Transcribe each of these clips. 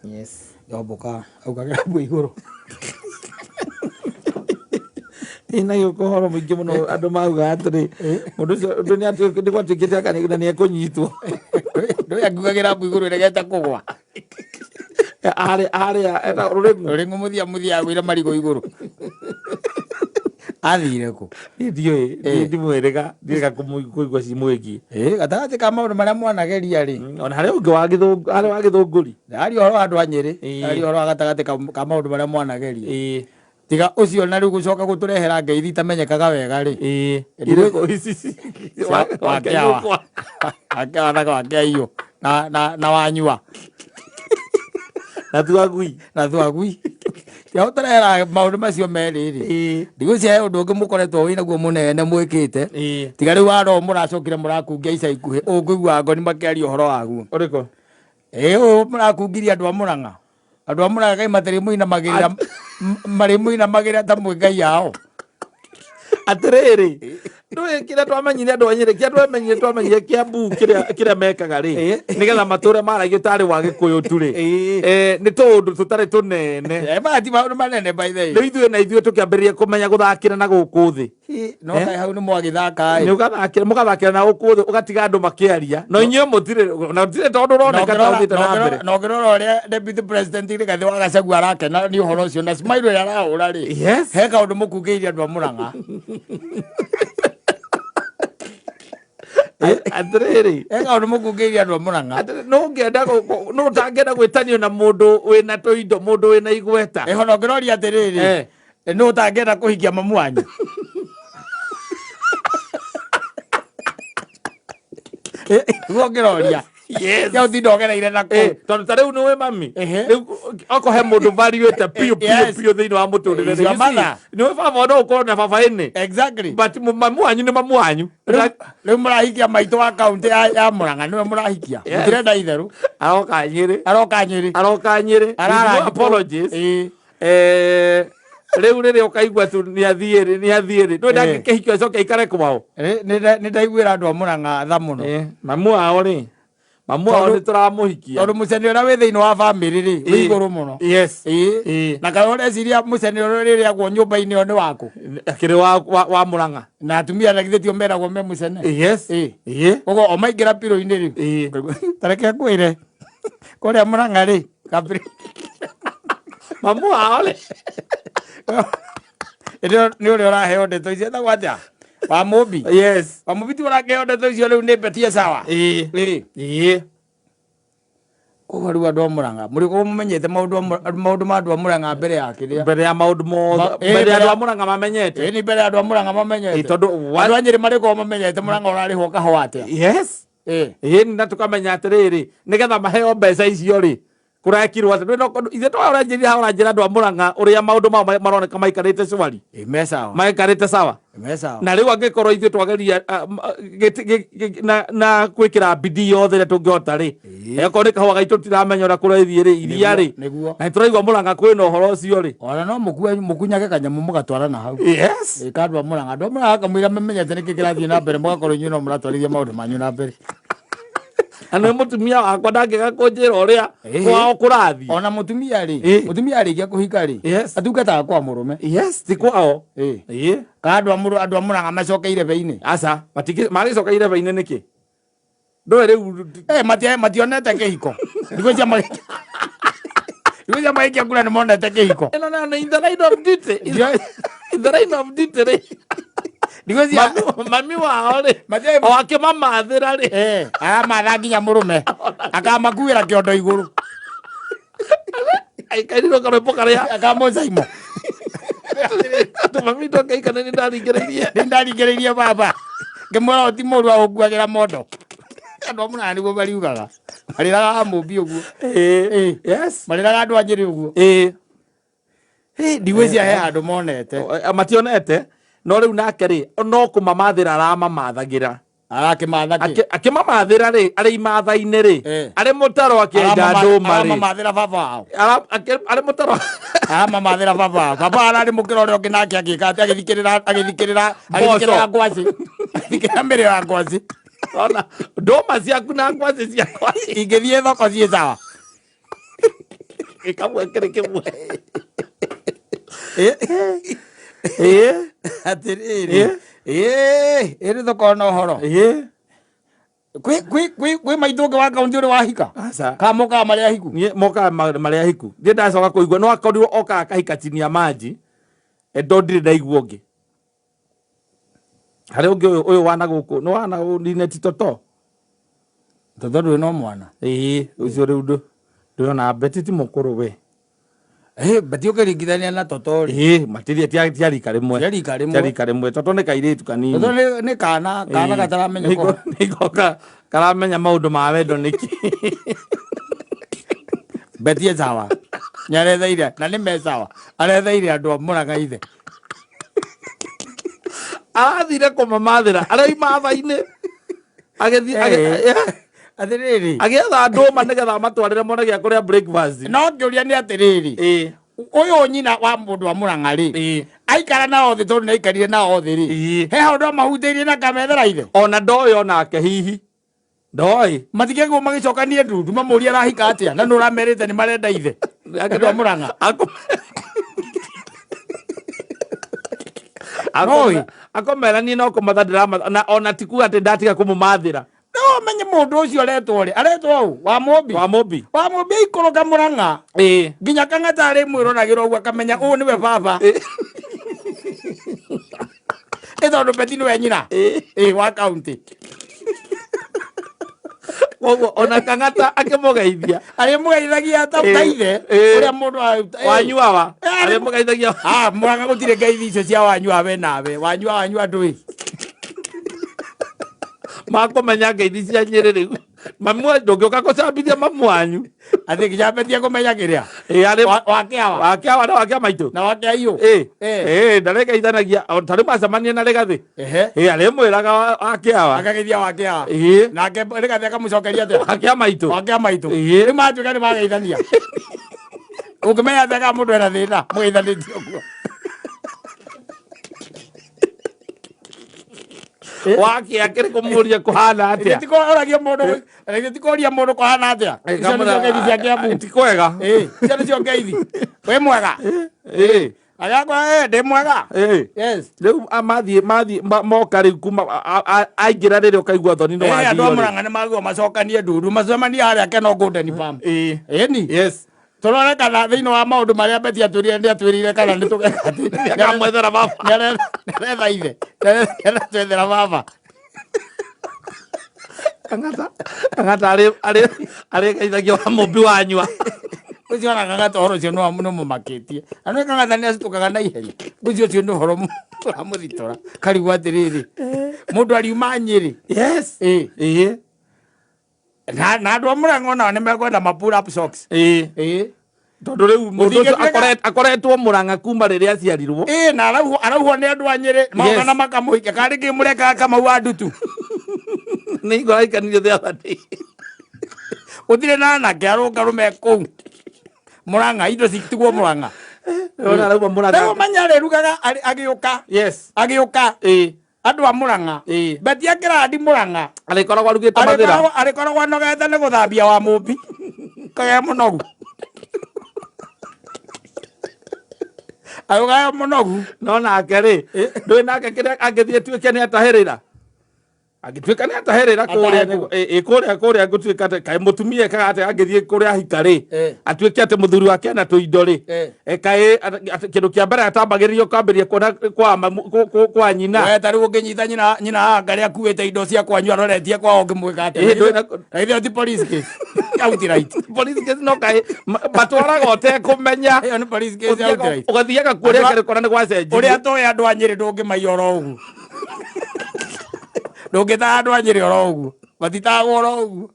Yes. Yombũka augagĩra mbua igũrũ. Ina gĩũka ũhoro mũingĩ mũno andũ mauga atĩrĩ mũndũ ũcio ũndũ nĩ atuĩkĩte gwatuĩkĩte akana nĩ ekũnyitwo. Ndũĩ angugagĩra mbu igũrũ ĩregete kũgwa. Arĩ arĩa eta rũrĩng'u. Rũrĩng'u mũthia mũthia agwĩra marigũ igũrũ. Athire kũ? Niĩ ndiũĩ, niĩ ndimwĩrĩga, ndirĩga kũigua cimwĩgiĩ. Ĩ gatagatĩ ka maũndũ marĩa mwanageria rĩ. Ona harĩ ũngĩ wa gĩthũngũ, harĩ wa gĩthũngũri. Ndaria ũhoro wa andũ a Nyĩrĩ, Ĩĩ. ndaria ũhoro wa gatagatĩ ka maũndũ marĩa mwanageria. Ĩĩ. Tiga ũcio na rĩu gũcoka gũtũrehera ngeithi itamenyekaga wega rĩ. Ĩĩ. Irĩkũ ici ci? Wakĩawa. Wakĩawa na wakĩaiyũ na na na wanyua. Na tuagui. Na tuagui. Tiga gũtũrehera maũndũ macio merĩ rĩ. Ĩĩ. Ndigwĩciria he ũndũ ũngĩ mũkoretwo wĩna guo mũnene mwĩkĩte. Ĩĩ. Tiga rĩu wa roho mũracokire mũrakungia ica ikuhĩ ũkũigua ngoni makĩaria ũhoro waguo. Ũrĩkũ? Ĩĩ ũyũ mũrakungirie andũ a Mũrang'a. Andũ a Mũrang'a kaĩ matirĩmũinamagĩrĩra marĩmũinamagĩrĩra ta mwĩ ngai yao. Atĩrĩrĩ, ndũĩ kĩrĩa twamenyire andũ a Nyĩrĩ, kĩrĩa twamenyire twamenyire Kĩambu kĩrĩa kĩrĩa mekaga rĩ, nĩgetha matũre maragio tarĩ wa Gĩkũyũ tu rĩ, nĩ tũũndũ tũtarĩ tũnene. Eh, maya ti maũndũ manene by the way. Rĩu ithuĩ na ithuĩ tũkĩambĩrĩria kũmenya gũthakĩra na gũkũ thĩ. No kaĩ hau nĩ mwagĩthaka Nĩ ĩ. ũgathakĩra mũgathakĩra na gũkũ thĩ ũgatiga andũ makĩaria no inyuĩ mũtirĩ na gũtirĩ tondũ ũroneka ta ũthiĩte na mbere. Na ũngĩrora ũrĩa deputy president Rigathĩ wa Gachagua arakena nĩ ũhoro ũcio na smile ĩrĩa arahũra rĩ. Yes. He kaũndũ mũkungĩirie andũ a Mũrang'a. Atĩrĩrĩ. He kaũndũ mũkungĩirie andũ a Mũrang'a. Atĩrĩ, nũ ũngĩenda nũ ũtangĩenda gwĩtanio na mũndũ wĩna tũindo mũndũ wĩna igweta. Ĩho na ũngĩroria atĩrĩrĩ. Eh. Nũ ũtangĩenda kũhikia mamu wanyu? Nĩguo ũngĩroria. Yes. Ya ũtinda ũgereire na Eh, kũu. tondũ ta rĩu nĩwe mami Ehe. rĩu okorwo he mũndũ valuĩte biũ biũ Yes. biũ thĩinĩ wa mũtũrĩre Is your mother. nĩwe baba no ũkorwo na baba ĩnĩ Exactly. but mamu wanyu nĩ mamu wanyu Rĩu rĩu mũrahikia maitũ wa kaunti ya Mũrang'a nĩwe mũrahikia. Yes. Mũtirenda itherũ. Aroka Nyĩrĩ. Aroka Nyĩrĩ. Aroka Nyĩrĩ. With no Ararangi- apologies. Ĩĩ. Eh, rĩu rĩrĩa ũkaigua tu nĩ athiĩ rĩ nĩ athiĩ rĩ ndũĩ Eh. ndangĩkĩhikio acoke aikare kwao. Nĩ ndaiguĩra andũ a Mũrang'a tha mũno. Eh, mamu wao rĩ mamu wao Tondũ- nĩ tũramũhikia. Tondũ mũcene ũrĩa wĩ thĩinĩ wa bamĩrĩ rĩ wĩ Ĩĩ. igũrũ mũno. Yes. Ĩĩ. Ĩĩ. Na kaĩ ũreciria mũcene ũrĩa ũrĩrĩagwo nyũmba-inĩ ĩyo nĩ waku? Akĩrĩ wa Mũrang'a. Na atumia na githĩ tio meragwo me mũcene? Yes. Ĩĩ. Ĩĩ. Koguo o maingĩra pirũ-inĩ rĩ. Ĩĩ. Ta reke ngwĩre kũrĩa Mũrang'a rĩ kabiri Mamu wao rĩ. Ĩndĩ nĩ ũrĩa ũraheo ndeto icio etagwo atĩa? Wa Mũmbi. Yes. Wa Mũmbi ti ũrakĩheo ndeto icio rĩu nĩ mbetie sawa. Ĩĩ. Ĩĩ. Ĩĩ. Koguo rĩu andũ a Mũrang'a mũrĩkorwo mũmenyete maũndũ a maũndũ ma andũ a Mũrang'a mbere ya kĩrĩa. Mbere ya maũndũ mothe. Ĩĩ, Mbere ya mbere andũ ya- a Mũrang'a mamenyete. Ĩĩ nĩ mbere ya andũ a Mũrang'a mamenyete. Ĩĩ, tondũ Andũ a Nyĩrĩ marĩkorwo mamenyete Mũrang'a ũrarĩhwo kahũa atĩa. Yes. Ĩĩ. Ĩĩ na tũkamenya atĩrĩrĩ nĩgetha maheo mbeca icio rĩ kũrekirwo atĩ ndũĩ no ithuĩ twaranjĩrire haha ũranjĩra andũ a Mũrang'a ũrĩa maũndũ mao maroneka maikarĩte cwari. Ĩĩ me sawa. Maikarĩte sawa. Me sawa. Na rĩu angĩkorwo ithuĩ twageria na gwĩkĩra bidii yothe ĩrĩa tũngĩhota rĩ, Ĩĩ. okorwo nĩ kahũa gaitũ tũtiramenya ũrĩa kũrathiĩ rĩ, iria rĩ, Nĩguo. na nĩtũraigua Mũrang'a kwĩna ũhoro ũcio rĩ. Ona no mũkue mũkunyage kanyamũ mũgatwara na hau. Yes. Ĩĩ ka andũ a Mũrang'a. Andũ a Mũrang'a kamũira mamenyete nĩkĩ kĩrathiĩ na mbere mũgakorwo inyuĩ no mũratwarithia maũndũ manyu na mbere. Na nĩ mũtumia wakwa ndangĩaga kũnjĩra ũrĩa Ĩĩ. kwao kũrathiĩ. Ona mũtumia rĩ, Ĩĩ. mũtumia arĩkia kũhika rĩ, Yes. atungataga kwa mũrũme. Yes, ti kwao. Ĩĩ. Ĩĩ. Ka andũ a andũ a Mũrang'a macoke irebe-inĩ. Aca, magĩcoka irebe-inĩ nĩkĩ? Ndũĩ rĩu Eh, mationete kĩhiko. Thikũ cia thikũ cia magĩikia kura nĩ monete kĩhiko. Ĩno nayo nĩ in the line of duty. In the line of duty rĩ. Thikũ cia Mami wao rĩ. Matiarĩ- O akĩmamathĩra rĩ. Eh, aramatha nginya mũrũme. Akamakuĩra kĩondo igũrũ. Aikairwo karwĩmbo karĩa. Akamũcaimo. Tũmami twakeikana nĩ ndaringĩrĩirie. Nĩ ndaringĩrĩirie baba. Ngĩmwĩra ũyũ ti mũru wa gũkuagĩra mondo. Andũ a Mũrang'a nĩguo mariugaga. Marĩraga Amũmbi ũguo. Ĩĩ. Yes. Marĩraga andũ a Nyĩrĩ ũguo. Ĩĩ. Ndigwĩciria he handũ monete. Mationete. No rĩu nake rĩ, no kũmamathĩra aramamathagĩra. Arakĩmatha kĩ? Akĩmamathĩra rĩ, arĩ imatha-inĩ rĩ, arĩ mũtaro akĩenja ndũma rĩ. Aramamathĩra baba wao. Arĩ mũtaro. Aramamathĩra baba wao. Baba ararĩ mũkĩra ũrĩa ũngĩ nake agĩka atĩ agĩthikĩrĩra, agĩthikĩrĩra, agĩthikĩrĩra ngwacĩ. Agĩthikĩrĩra mĩrĩo ya ngwacĩ. Ona, ndũma ciaku na ngwacĩ ciakwa. Ingĩthiĩ thoko ciĩ sawa. Gĩkamwe kĩrĩ kĩmwe. Ĩĩ. Atĩrĩrĩ, ĩĩ ĩrĩ tũkorwo na ũhoro. Ĩĩ. Kwĩ maitũ ũngĩ wa kaunti ũrĩ wahika? Aca. Kana mokaga marĩ ahiku? Niĩ mokaga marĩ ahiku. Ndirĩ ndacoka kũigua, no akorirwo okaga akahika chini ya maji, ndo ndirĩ ndaigua ũngĩ. Harĩ ũngĩ ũyũ ũyũ wana gũkũ, nĩ wana Linet Toto? Toto ndũrĩ no mwana. Ĩĩ, ũcio rĩu ndũrona Betty ti mũkũrũ we. Eh, Betty ũkĩringithania na Toto rĩ. Ĩĩ, matiria ti a rika rĩmwe. Ti a rika rĩmwe. Ti a rika rĩmwe. Toto nĩ kairĩtu kanini. Toto nĩ kana gataramenya Nĩko nĩko karamenya maũndũ ma wendo nĩkĩ. Betty e sawa. Nĩaretheire na nĩ me sawa. Aretheire andũ a Mũrang'a ithe. Arathire kũmamathĩra aroima tha-inĩ agĩthiĩ Atĩrĩrĩ. Agĩetha ndũma nĩgetha amatwarĩre mone gĩa kũrĩa breakfast. No kĩũria nĩ atĩrĩrĩ. Ũyũ nyina wa mũndũ wa Mũrang'a rĩ. Aikara nao thĩ tondũ nĩaikarire nao thĩ rĩ. He handũ amahutĩirie na kamethera ithe. Ona ndoĩ onake hihi. Ndoĩ. Matikĩguo magĩcokanie ndundu mamũrie arahika atĩa na nĩ ũramerĩte nĩ marenda ithe. Andũ a Mũrang'a. Ndoĩ. Akomera niĩ no kũmatha ndĩramatha na ona ti kuga atĩ ndatiga kũmũmathĩra. No ũmenye mũndũ ũcio aretwo rĩ, aretwo ũ? Wa Mũmbi. Wa Mũmbi. Wa Mũmbi aikũrũka Mũrang'a. Nginya Kang'ata arĩ mwĩroragĩra ũguo akamenya ũyũ nĩwe baba. Nĩ tondũ Betty nĩwe nyina. Ĩĩ wa kaunti. Koguo ona Kang'ata akĩmũgeithia. Arĩmũgeithagia ta ithe. Ũrĩa mũndũ Wanyu awa. Arĩmũgeithagia. Ah, Mũrang'a gũtirĩ ngeithi icio cia wanyu awe nawe. Wanyu wanyu andũ ĩ. Makũmenya ngeithi cia Nyĩrĩ rĩu. Mamu ndũngĩũka kũcambithia mamu wanyu. Atĩ kĩcambĩtie kũmenya kĩrĩa? Ĩĩ, arĩ Wa kĩawa. Wa kĩawa na wa kĩa maitũ. Na wa kĩa iyũ. Ĩĩ. Ĩĩ, ndarĩgeithanagia. O ta rĩu macemania na Rĩgathĩ. Ĩĩ, arĩmwĩraga wa kĩawa. Akageithia wa kĩawa. Ĩĩ. Nake Rĩgathĩ akamũcokeria atĩa? Wa kĩa maitũ. Wa kĩa maitũ. Ĩĩ. Rĩu matuĩka nĩ mageithania. Ũngĩmenya atĩa kana mũndũ ena thĩna mũgeithanĩtie ũguo? Wakĩa kĩrĩ kũmũria kũhana atĩa? Githĩ ti kũragia mũndũ, githĩ ti kũria mũndũ kũhana atĩa? Icio nĩcio ngeithi cia Kĩambu. Ti kwega. Ĩĩ, icio nĩcio ngeithi. Wĩ mwega? Ĩĩ. Agakwa ndĩ mwega. Ĩĩ. Yes. Rĩu mathiĩ moka rĩu kuma aingĩra rĩrĩa ũkaigua thoni nĩ Andũ a wathio rĩ. Mũrang'a nĩ magwo macokanie ndundu macemanie harĩa Kenol Golden Farm. Ĩĩ. Ĩni. Yes. Tũrore kana thĩinĩ wa maũndũ marĩa Betty atwĩrire nĩ atwĩrire kana nĩ tũgeka atĩ. Nĩakamwethera baba. Nĩaretha ithe. Nĩaretwethera baba. Kang'ata Kang'ata arĩ arĩ arĩgeithagia wa Mũmbi wanyua. Ũcio ona Kang'ata ũhoro ũcio nĩ ũmũmakĩtie. Na nĩ Kang'ata nĩ acitũkaga na ihenya. Ũcio ũcio nĩ ũhoro ũramũthitora. Karigwo atĩrĩrĩ. Mũndũ ariuma Nyĩrĩ. Yes. Ĩĩ. Ĩĩ. Na andũ a Mũrang'a onao nĩ mekwenda ma pull up socks. Ĩĩ. Ĩĩ. Tondũ rĩu mũndũ ũcio Gũtingĩtuĩka- akoretwo Mũrang'a kuma rĩrĩa aciarirwo. Ĩĩ, na arauhwo nĩ andũ a Nyĩrĩ maoka na makamũhikia. Karĩ kĩ mũrekaga Kamau wa Ndutu? Nĩ hingo araikanirio the other day. Gũtirĩ na anake arũngarũ me kũu Mũrang'a, indo citigwo Mũrang'a. Ona arauma Mũrang'a. Rĩu menya arĩrugaga agĩũka. Yes. Agĩũka. Ĩĩ. Andũ a Mũrang'a. Ĩĩ. Betty akĩrandi Mũrang'a. Arĩkoragwo arugĩte mathĩra. Arĩkoragwo anogete nĩ gũthambia wa Mũmbi. Kagĩa mũnogu. Agĩũka mũnogu. No nake rĩ, ndũĩ nake kĩrĩa angĩthiĩ tuĩke nĩ atahĩrĩra. Angĩtuĩka nĩ atahĩrĩra kũrĩa kũrĩa kũrĩa ngũtuĩka atĩ kaĩ mũtumia ekaga atĩ angĩthiĩ kũrĩa ahika rĩ, atuĩke atĩ mũthuri wake ena tũindo rĩ, kaĩ kĩndũ kĩa mbere atambagĩrĩrio kwambĩrĩria kuona kwa nyina. We ta rĩu ũngĩnyita nyina nyina anga rĩa akuĩte indo cia kwanyu aroretie kwao ũngĩmwĩka atĩa? Na ithuĩ ti police case. Outright. Police case no kaĩ matwaraga ũtekũmenya. Ĩyo nĩ police case outright. Ũgathiaga kuo rĩa kerĩ ũkona nĩ gwacenjirie. Ũrĩa tũĩ andũ a Nyĩrĩ ndũngĩmaiya oro ũguo. Ndũngĩtaha andũ a Nyĩrĩ oro ũguo. Matitahagwo oro ũguo.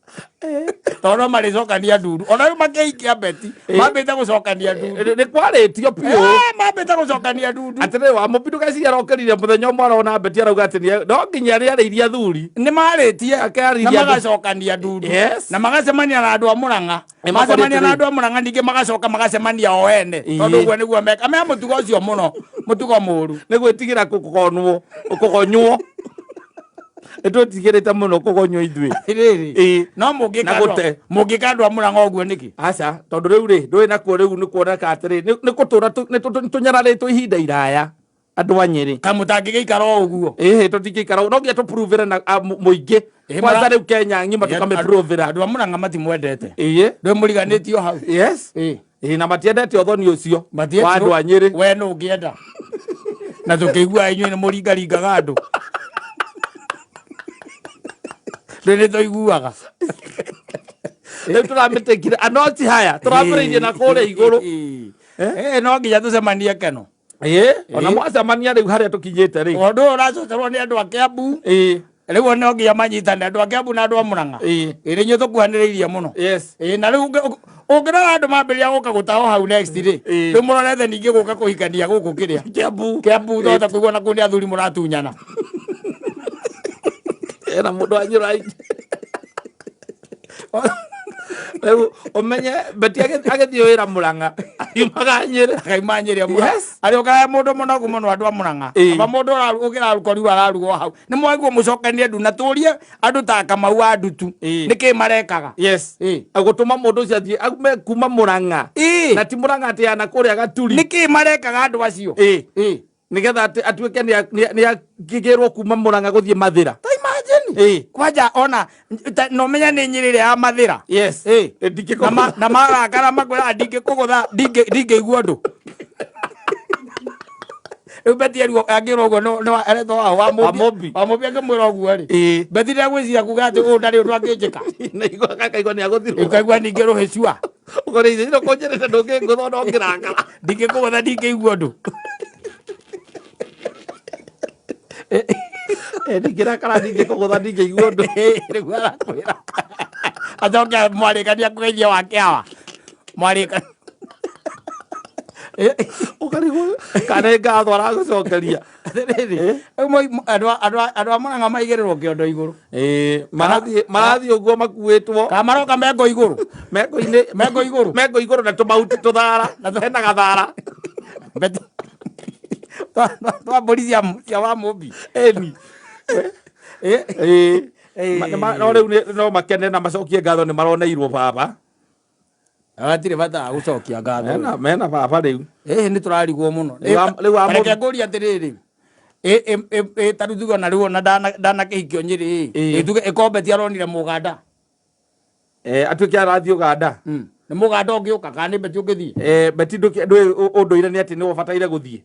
Tondũ no marĩcokania ndundu. Ona rĩu makĩhikia Betty, mambĩte gũcokania ndundu. Nĩ kwarĩtio biũ. Mambĩte gũcokania ndundu. Atĩrĩrĩ, wa Mũmbi ndũgeciria arokĩrire mũthenya ũmwe arona Betty arauga atĩ no nginya arĩarĩirie athuri. Nĩ marĩtie Akĩarĩria na andũ. magacokania ndundu. Yes. Na magacemania na andũ a Mũrang'a. Nĩ Macemania na makoretwo andũ a Mũrang'a ningĩ magacoka magacemania o ene. Tondũ ũguo nĩguo meka. Me mũtugo ũcio mũno, mũtugo mũru. Nĩ gwĩtigĩra kũgonwo, kũgonywo. Nĩ twĩtigĩrĩte mũno kũgonywo ithuĩ. Rĩrĩ. Ĩĩ. No mũngĩka Na gũte. Mũngĩka andũ a Mũrang'a ũguo nĩkĩ? Aca, tondũ rĩu rĩ, ndũĩ nakuo rĩu nĩ kuoneka atĩrĩ, nĩ gũtũra nĩ tũnyararĩtwo ihinda iraya andũ a Nyĩrĩ. Ka mũtangĩgĩikara o ũguo. Ĩhĩ, tũtingĩikara no nginya tũpuruvĩre na mũingĩ. Ĩĩ, Kwanza rĩu Kenya ng'ima tũkamĩpuruvĩra. Andũ a Mũrang'a matimwendete. Ĩĩ. Ndũĩ mũriganĩtio hau. Yes. Ĩĩ. Ĩĩ, na matiendete ũthoni ũcio wa andũ a Nyĩrĩ. We nũ ũngĩenda? Na tũkĩigua inyuĩ nĩ mũringaringaga andũ. Ndũĩ nĩ tũiguaga. Rĩu tũramĩtĩkire anoti haya tũrambĩrĩirie na kũrĩa igũrũ. Ĩĩ, no nginya tũcemanie keno. Ĩĩ, ona mwacemania rĩu harĩa tũkinyĩte rĩ. Ũndũ ũyũ ũracocerwo nĩ andũ a Kiambu. Ĩĩ. Rĩu no nginya manyitane andũ a Kiambu na andũ a Mũrang'a. Ĩĩ. Ĩĩ, nĩ inyuĩ tũkuhanĩrĩirie mũno. Yes. Ĩĩ, na rĩu ũngĩrora andũ mambĩrĩria gũka gũtaho hau next rĩ, Ĩĩ. rĩu mũrorete ningĩ gũka kũhikania gũkũ kĩrĩa Kiambu. Kiambu twahota kũigua na kũu nĩ athuri mũratunyana. Ena mũndũ wa Nyĩrĩ aingĩ. Rĩu ũmenye Beti agĩthiĩ wĩra Mũrang'a akiumaga Nyĩrĩ. Akauma Nyĩrĩ amwe. Yes. Arĩũkaga mũndũ mũnogu mũno andũ a Mũrang'a. Ĩĩ. Aba mũndũ ũkĩrarukoriwa ararugwo hau. Nĩ mwaigua mũcokanie ndu na tũrie andũ ta Kamau wa Ndutu. Ĩĩ. Nĩkĩ marekaga? Yes. Ĩĩ. Gũtũma mũndũ ũcio athiĩ aume kuma Mũrang'a. Ĩĩ. Na ti Mũrang'a atĩ ana kũrĩa Gaturi. Nĩkĩ marekaga andũ acio? Ĩĩ. Ĩĩ. Nĩgetha atĩ atuĩke nĩ akĩgĩrwo kuma Mũrang'a gũthiĩ Mathĩra. Ta imagine. Ĩĩ. Kwanja ona no menya nĩ Nyĩrĩ ĩrĩa ya Mathĩra. Yes. Ĩĩ. Ĩ, ndingĩkũgũtha. Na marakara makwĩra ndingĩkũgũtha, ndingĩigua ũndũ. Rĩu Beti erwo angĩrwo ũguo no aretwo wa Wa Mũmbi. Wa Mũmbi angĩmwĩra ũguo rĩ. Ĩĩ. Beti ndegwĩciria kuga atĩ ũyũ ndarĩ ũndũ angĩnjĩka. Na igua akaigua nĩ agũthirwo. Ũkaigua ningĩ rũhĩcua. Ũkore ithe ino kũnjĩrĩte ndũngĩngũtha ona ũngĩrakara. Ndingĩkũgũtha ndingĩigua ũndũ. Ndingĩrakara ndingĩkũgũtha ndingĩigua ũndũ. Rĩu arakwĩra. Acoke mwarĩkania kũgeithia wa kĩawa. Mwarĩkania. Ũkarigwo kana nĩ ngatho aragũcokeria. Atĩrĩrĩ, rĩu andũ a Mũrang'a maigĩrĩrwo kĩondo igũrũ. Ĩĩ, marathiĩ ũguo makuĩtwo. Kana maroka mengo igũrũ. Mengo-inĩ, Mengo igũrũ. Mengo igũrũ na tũmahuti tũthara. Hena gathara. Twa mbũri cia wa Mũmbi. Ĩni. Ĩĩ. No rĩu no makene na macokie ngatho nĩ maroneirwo baba. Hatirĩ bata wa gũcokia ngatho. Mena baba rĩu. Ĩĩ nĩ tũrarigwo mũno. Rĩu wa Reke ngũrie atĩrĩrĩ. Ta rĩu tuge ona rĩu ona ndanakĩhikio Nyĩrĩ ĩ. Ĩ tuge ĩkombe ti aronire Mũganda. Atuĩke arathiĩ Ũganda. Nĩ Mũganda ũngĩũka kana nĩ Beti ũngĩthiĩ? Beti ndũĩ ũndũire nĩ atĩ nĩwe ũbataire gũthiĩ.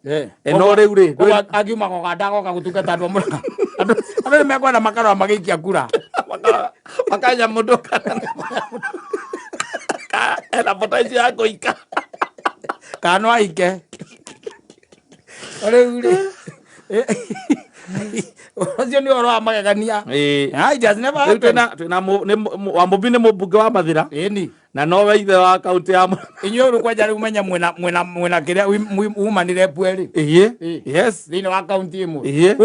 No rĩu rĩ, Koguo angiuma Ũganda agoka gũtungata andũ a Mũrang'a. Andũ nĩ mekwenda makarora magĩikia kura. Makanya mũndũ kana ena potential ya kũika. Kana no aike. Rĩu rĩ, ũcio nĩ ũhoro wa magegania. Ĩĩ. Ah, it has never Rĩu happened. twĩna nĩ wa Mũmbi nĩ mũmbunge wa Mathĩra. Ĩni. Na nowe ithe wa kaunti ya Inyuĩ rĩu kwanja rĩu menya mwĩna kĩrĩa umanire rep erĩ. Ĩĩ. Ĩĩ. Yes. Thĩinĩ wa kaunti ĩmwe. Ĩĩ.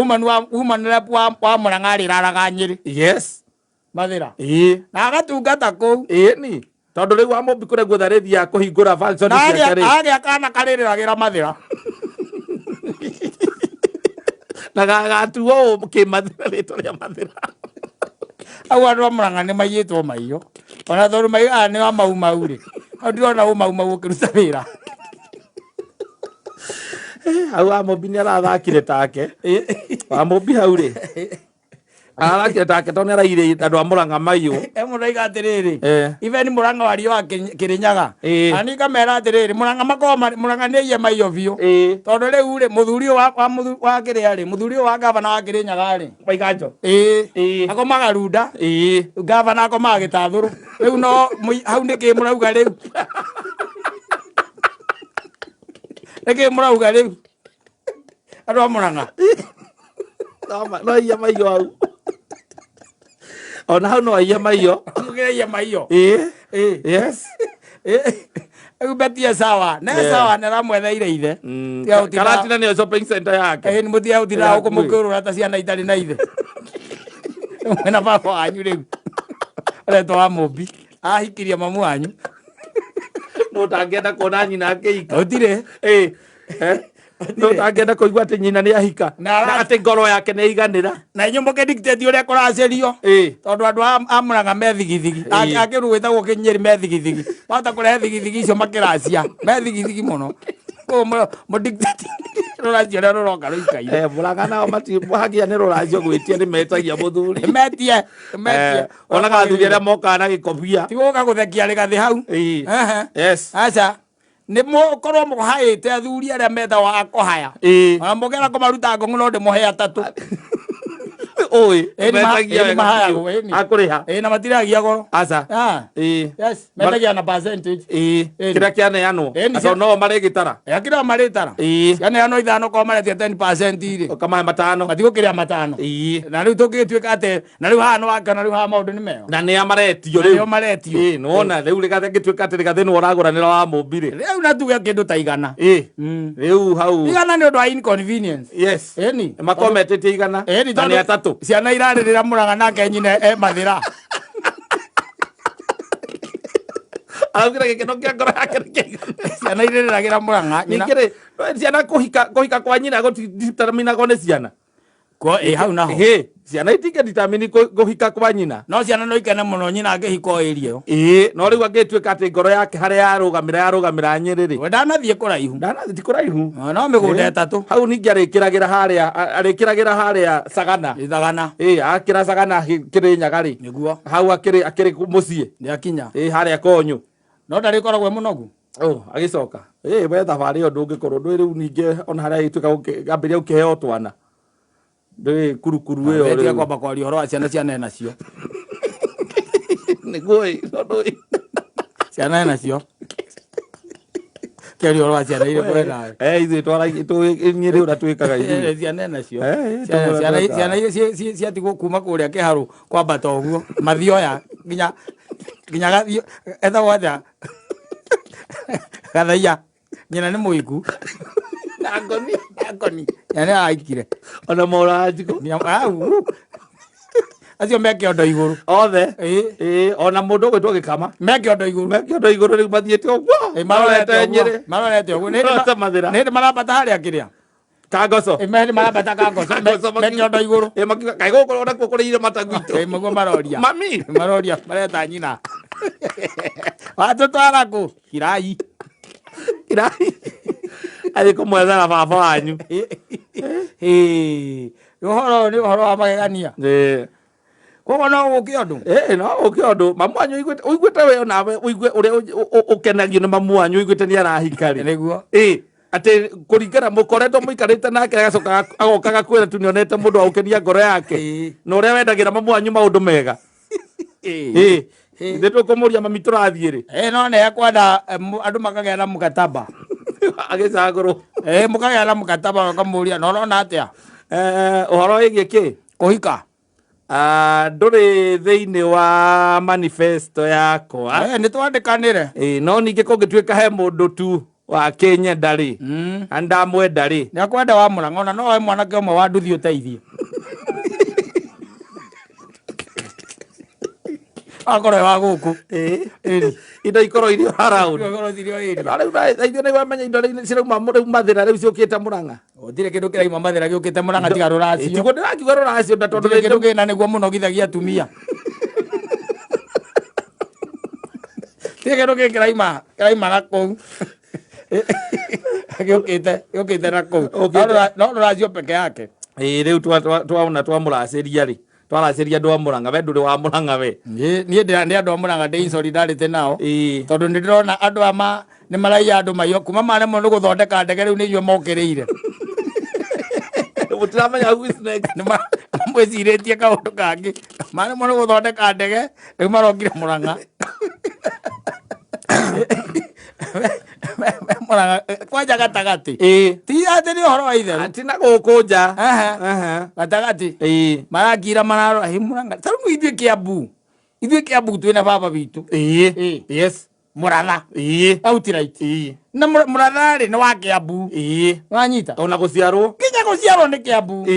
Woman rep wa Mũrang'a arĩraraga Nyĩrĩ. Yes. Mathĩra. Ĩĩ. Na agatungata kũu. Ĩĩ ni. Tondũ rĩu wa Mũmbi kũrĩa guothe arĩthiaga kũhingũra function Na ciake rĩ. agĩa kana karĩrĩragĩra Mathĩra. Na gagatuo ũũ kĩmathĩra rĩtwa rĩa Mathĩra. Au andũ a Mũrang'a nĩ maiyĩtwo maiyo. Ona tondũ maigaga nĩ wa mau mau rĩ. Hau ndirona ũ mau mau ũkĩruta wĩra. Hau wa Mũmbi nĩ arathakire take. Wa Mũmbi hau rĩ. Arathakire take tondũ nĩ araire andũ a Mũrang'a maiyũ. E mũndũ aiga atĩrĩrĩ. Even Mũrang'a wario wa Kĩrĩnyaga. Na niĩ ngamera atĩrĩrĩ, Mũrang'a makoragwo marĩ, Mũrang'a nĩ aiye maiyo biũ. Tondũ rĩu rĩ, mũthuri ũyũ wa kĩrĩa rĩ, mũthuri ũyũ wa gavana wa Kĩrĩnyaga rĩ. Waiganjo. Akomaga Runda. Gavana akomaga Gĩtathũrũ. Rĩu no hau nĩkĩ mũrauga rĩu? Nĩkĩ mũrauga rĩu? Andũ a Mũrang'a. No aiye maiyo hau. Ona hau no aiye maiyo. Mũkĩaiye maiyo. Yes. Rĩu Beti e sawa. Ne sawa, nĩ aramwetheire ithe. Tiga gũtinda- Karatina nĩyo shopping center yake. Ĩĩ, nĩ mũtiga gũtinda Ya gũkũ hakuhĩ. mũkĩũrũra ta ciana itarĩ na ithe. Mwĩna baba wanyu rĩu. Ũretwo wa Mũmbi. Ahikirie mamu wanyu. No ũtangĩenda kuona nyina akĩhika. Gũtirĩ. No tangĩenda kũigua atĩ nyina nĩ ahika Na na atĩ ngoro yake nĩ aiganĩra. Na inyuĩ mũkĩdictate ũrĩa kũracĩrio. Tondũ andũ a Murang'a me thigithigi. A kĩndũ gwĩtagwo kĩnyĩri me thigithigi. Mahota kũrehe thigithigi icio makĩracia. Me thigithigi mũno. Koguo mũdictate rũracio ũrĩa rũroka rũikaire. Murang'a nao hagia nĩ rũracio gwĩtia nĩ metagia mũthuri. Metie. Metie. Onaga athuri arĩa mokaga na gĩkobia. Ti gũka gũthekia rĩgathĩ hau. Yes. Aca. Nĩ mũkorwo mũhaĩte athuri arĩa metagwo a kũhaya. Ona mũngĩenda kũmaruta ngũng'ũ no ndĩmũhe atatũ. Ũĩ. Ĩni Metagia wega mahayagwo, biũ. ĩni. Akũrĩha. Ĩĩ na matiragia goro. Aca. Yes, metagia na percentage. Kĩrĩa kĩaneanwo. Ĩni, Tondũ no marĩgĩtara. Kĩrĩa marĩtara. Cianeanwo ithano korwo maretia 10% rĩ. Ũkamahe matano. Matigũkĩrĩa matano. Na rĩu tũngĩgĩtuĩka atĩ na rĩu haha nĩwakĩona rĩu haha maũndũ nĩ mega. Na nĩa maretio Na rĩu. nĩo maretio. Nĩwona rĩu rĩgathĩ angĩtuĩka atĩ rĩgathĩ nĩwe ũragũranĩra wa mũmbi rĩ. Rĩu na tuge kĩndũ ta igana. Rĩu hau. Igana nĩ ũndũ wa inconvenience. Yes. Ĩni. Makorwo metĩtie igana. Ĩni Na nĩ atatũ. Ciana irarĩrĩra Murang'a nake nyina e Mathĩra. Araugire gĩkeno kĩa ngoro yake nĩ kĩigana. Ciana irĩrĩragĩra Murang'a. Nyina. Ningĩ rĩ, ciana kũhika kwa nyina gũtideterminagwo nĩ ciana. Kwa ĩ hau naho. Ĩ, ciana itingĩdetermine kũhika kwa nyina. No ciana no ikene mũno nyina angĩhika o area ĩyo. Ĩ, no rĩu angĩtuĩka atĩ ngoro yake harĩa yarũgamĩra yarũgamĩra Nyĩrĩ rĩ. We ndanathiĩ kũraihu. Ndanathiĩ ti kũraihu. No mĩgũnda ĩtatũ. Hau ningĩ arĩkĩragĩra harĩa arĩkĩragĩra harĩa Sagana. Sagana. Ĩ, akĩra Sagana Kĩrĩnyaga rĩ. Nĩguo. Hau akĩrĩ akĩrĩ mũciĩ. Nĩakinya. Ĩ, harĩa Konyũ. No ndarĩkoragwo e mũnogu. Oh, agĩcoka. Ĩ, we thabarĩ ĩyo ndũngĩkorwo ndũĩ rĩu ningĩ ona harĩa ĩtuĩka ambĩrĩria gũkĩheo twana. Ndũĩ kurukuru ĩyo Wetiga rĩu. kwamba kwaria ũhoro wa ciana ciana nacio. Nĩguo ĩ, tondũ ĩ. Ciana nacio. Kĩaria ũhoro wa ciana iria kũrĩ nawe. Ithuĩ twaragia tũĩ niĩ rĩu ũrĩa twĩkaga ithuĩ. Ciana nacio. Tũĩ Ciana ũrĩa ciana iria ciatigwo kuma kũrĩa kĩharũ kwambata ũguo mathioya nginya nginya gathio etagwo atĩa gathaiya nyina nĩ mũhiku. Na ngoni. Na ngoni. Nyina nĩ araikire. Ona moranjiko. Acio me kĩondo igũrũ. Othe. Ĩ, ona mũndũ ũgwĩtwo gĩkama. Me kĩondo igũrũ. Me kĩondo igũrũ rĩu mathiĩte ũguo. Marorete Nyĩrĩ. Marorete ũguo. Marorete Mathĩra. Nĩ hĩndĩ marambata harĩa kĩrĩa. Kangoco. Ĩ, me hĩndĩ marambata Kangoco. Me kĩondo igũrũ. Ĩ, makiuga kaĩ gũkũ ona kuo kũrĩ irĩma ta gwitũ. Ĩ, mũguo maroria. Mami. Maroria mareta nyina. Watũtwara kũ? Kirai. Kirai. Athiĩ kũmwethera baba wanyu. Ĩ, ũhoro ũyũ nĩ ũhoro wa magegania. Koguo no gũke ũndũ. Ĩ, no gũke ũndũ. Mamu wanyu ũiguĩte we onawe ũigue ũrĩa ũkenagio nĩ mamu wanyu ũiguĩte nĩ arahika rĩ. Nĩguo. Ĩ, atĩ kũringana mũkoretwo mũikarĩte nake agacoka agoka agakwĩra tu nĩonete mũndũ wa gũkenia ngoro yake. Na ũrĩa wendagĩra mamu wanyu maũndũ mega. Ĩ, ithuĩ tũkũmũria mami tũrathiĩ rĩ. Ĩ, no nĩ ekwenda andũ makagĩa na mũkataba. Agĩcagũrwo. Ĩ, mũkagĩa na mũkataba ũkamũria na ũrona atĩa? Ũhoro wĩgiĩ kĩ? Kũhika. Ndũrĩ thĩinĩ wa manifesto yakwa. Nĩ twandĩkanĩre. Ĩ, no ningĩ kũngĩtuĩka he mũndũ tu wa kĩnyenda rĩ, na ndamwenda rĩ. Nĩ akwenda wa Murang'a ona no oe mwanake ũmwe wa nduthi ũteithie. Akorwo wa gũkũ. Indo ikorwo irĩ around. Ikorwo irĩ o area. Na rĩu ithuĩ nĩ wamenya indo rĩu cirauma rĩu Mathĩra rĩu ciũkĩte Murang'a. Gũtirĩ kĩndũ kĩrauma Mathĩra gĩũkĩte Murang'a tiga rũracio. Tiguo ndĩrakiuga rũracio na tondũ Gũtirĩ kĩndũ kĩna nĩguo mũnogithagia atumia. Gũtirĩ kĩndũ kĩngĩ kĩraima na kũu. Gĩũkĩte na kũu. No rũracio peke yake. Ĩ, rĩu twaona twamũracĩria rĩ. Twaracĩria andũ a Murang'a, we ndũrĩ wa Murang'a we. Niĩ nĩ andũ a Murang'a ndĩ in solidarity nao. Tondũ nĩ ndĩrona andũ aya nĩ maraiya andũ maiyo kuma maremwo nĩ gũthondeka ndege rĩu nĩ inyuĩ mokĩrĩire. Mũtiramenya who is next. Nĩ mwĩcirĩtie kaũndũ kangĩ. Maremwo nĩ gũthondeka ndege rĩu marokire Murang'a. Murang'a kwanja gatagatĩ. Ti atĩ nĩ ũhoro wa itherũ. Ti na gũkũ nja. Gatagatĩ. Marakira mararora hĩ Murang'a. Ta rĩu ithuĩ Kiambu. Ithuĩ Kiambu twĩna baba witũ. Yes. Muratha. Outright. Na Muratha rĩ nĩ wa Kiambu. Wanyita. Ona gũciarwo. Nginya gũciarwo nĩ Kiambu.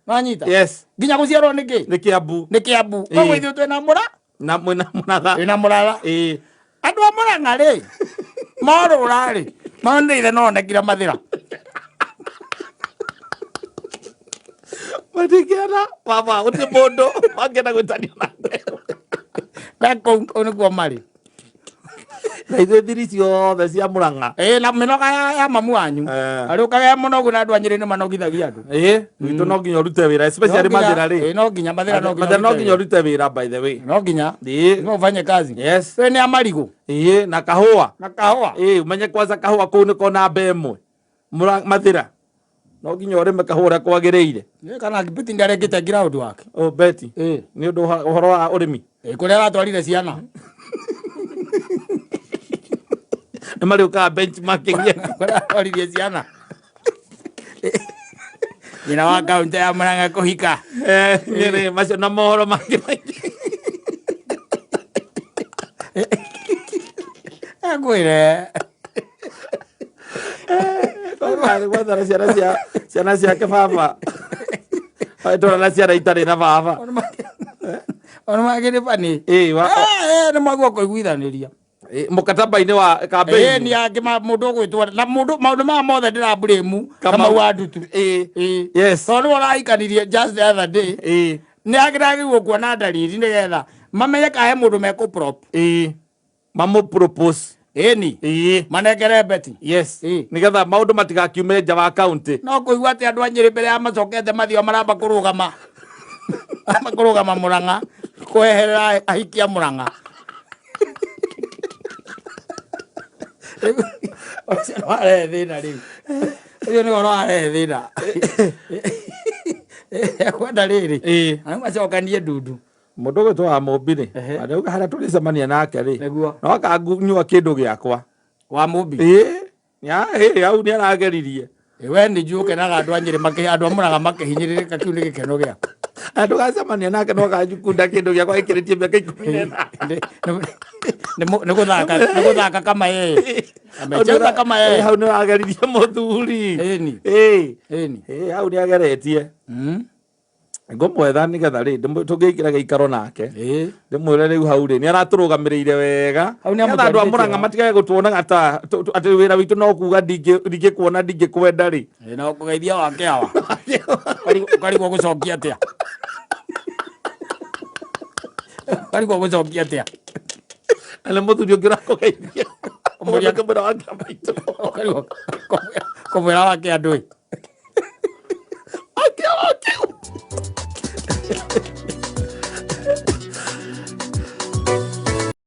Wanyita. Yes. Nginya gũciarwo nĩ kĩ? Nĩ Kiambu. Nĩ Kiambu. Koguo ithuĩ twĩna Mũra. Na mwĩna Muratha. Twĩna Muratha. Andũ a Murang'a rĩ, morũra rĩ, monire ithe no onekire Mathĩra. Matingĩenda baba gũtirĩ mũndũ mangĩenda gwĩtanio nake. Na kũu kũu nĩkuo marĩ. Na ithuĩ thiri ciothe cia Murang'a. Ĩĩ na mĩnoga ya mamu wanyu. Arĩ ũkagĩa mũnogu na andũ a Nyĩrĩ nĩ manogithagia andũ. Ĩĩ gwitũ no nginya ũrute wĩra, especially Mathĩra rĩ. Ĩĩ no nginya Mathĩra no nginya. Mathĩra no nginya ũrute wĩra, by the way. No nginya. Ĩĩ. No ufanye kazi. Yes. We nĩ a marigũ. Ĩĩ na kahũa. Na kahũa. Ĩĩ umenye kwanza kahũa kũu nĩko namba ĩmwe. Mathĩra. No nginya ũrĩme kahũa ũrĩa kwagĩrĩire. Ĩĩ kana Betty nĩarekĩte ground work. Oh Betty. Ĩĩ. Nĩ ũndũ ũhoro wa ũrĩmi. Ĩĩ kũrĩa aratwarire ciana. Nĩ marĩũkaga benchmarking. Kũrĩa aratwaririe ciana. Nyina wa kaunti ya Murang'a kũhika. Nyĩrĩ macio na mohoro mangĩ maingĩ. Ngwĩre. Gwethara ciana cia ciana ciake baba. Tũra na ciana itarĩ na baba. Ona magĩrĩ bani. Ĩĩ wa Nĩ mwagwo kũiguithanĩria. Mũkataba-inĩ wa Ĩĩ campaign. nĩ angĩ mũndũ ũgwĩtwo na mũndũ maũndũ maya mothe ndĩra blame Kamau wa Ndutu. Ĩĩ. Ĩĩ. Yes. Tondũ nĩwe ũrahikanirie just the other day. Ĩĩ. Nĩ agĩragĩrĩirwo kuona ndariri nĩgetha mamenye kana he mũndũ mekũ prop. Ĩĩ. Mamũ propose. Ĩni. Ĩĩ. Manengere Betty. Yes. Ĩĩ. Nĩgetha maũndũ matigakiume nja wa kaunti. No kũigua atĩ andũ a Nyĩrĩ mbere ya macokete mathio maramba kũrũgama. Maramba kũrũgama Mũrang'a kweherera ahiki a Mũrang'a. Rĩu ũcio nĩ warehe thĩna rĩu. Ũcio nĩ ũhoro warehe thĩna. Kwenda rĩrĩ. Ĩĩ. Rĩu macokanie ndundu. Mũndũ ũgwĩtwo wa Mũmbi rĩ, Ehe. arauga harĩa tũrĩcemania nake rĩ, Nĩguo. no akanyua kĩndũ gĩakwa. Wa Mũmbi. Ĩĩ. Ĩĩ, hau nĩ arageririe. Ĩ, we nĩ njũĩ ũkenaga andũ a Nyĩrĩ makĩ andũ a Mũrang'a makĩhinyĩrĩrĩka kĩu nĩ gĩkeno gĩaku. Na ndũgacemania nake no akanyukunda kĩndũ gĩakwa gĩkĩrĩtie mĩaka 14. Nĩ gũthaka nĩ gũthaka kama yeye. Amecheza kama yeye. Hau nĩ wageririe mũthuri. Ĩni. Ĩĩ. Ĩni. Ĩĩ, hau nĩ ageretie. Ngũmwetha nĩgetha rĩ tũngĩingĩra gĩikaro nake. Ĩĩ. Ndĩmwĩre rĩu hau rĩ nĩ aratũrũgamĩrĩire wega. Hau nĩ Nĩgetha andũ a amũtwarithĩtie Mũrang'a wa. matigage gũtuonaga ta atĩ wĩra witũ no kuga ndingĩkuona ndingĩkwenda rĩ. Ĩ, na ũkũgeithia wake awa. Ũkarigwo gũcokia atĩa. Ũkarigwo gũcokia atĩa. Na nĩ mũthuri ũngĩ ũrakũgeithia. Ũmũria- Ũkamwĩra wake maitũ. Ũkarigwo kũmwĩra wake andũ ĩ. Wake wake.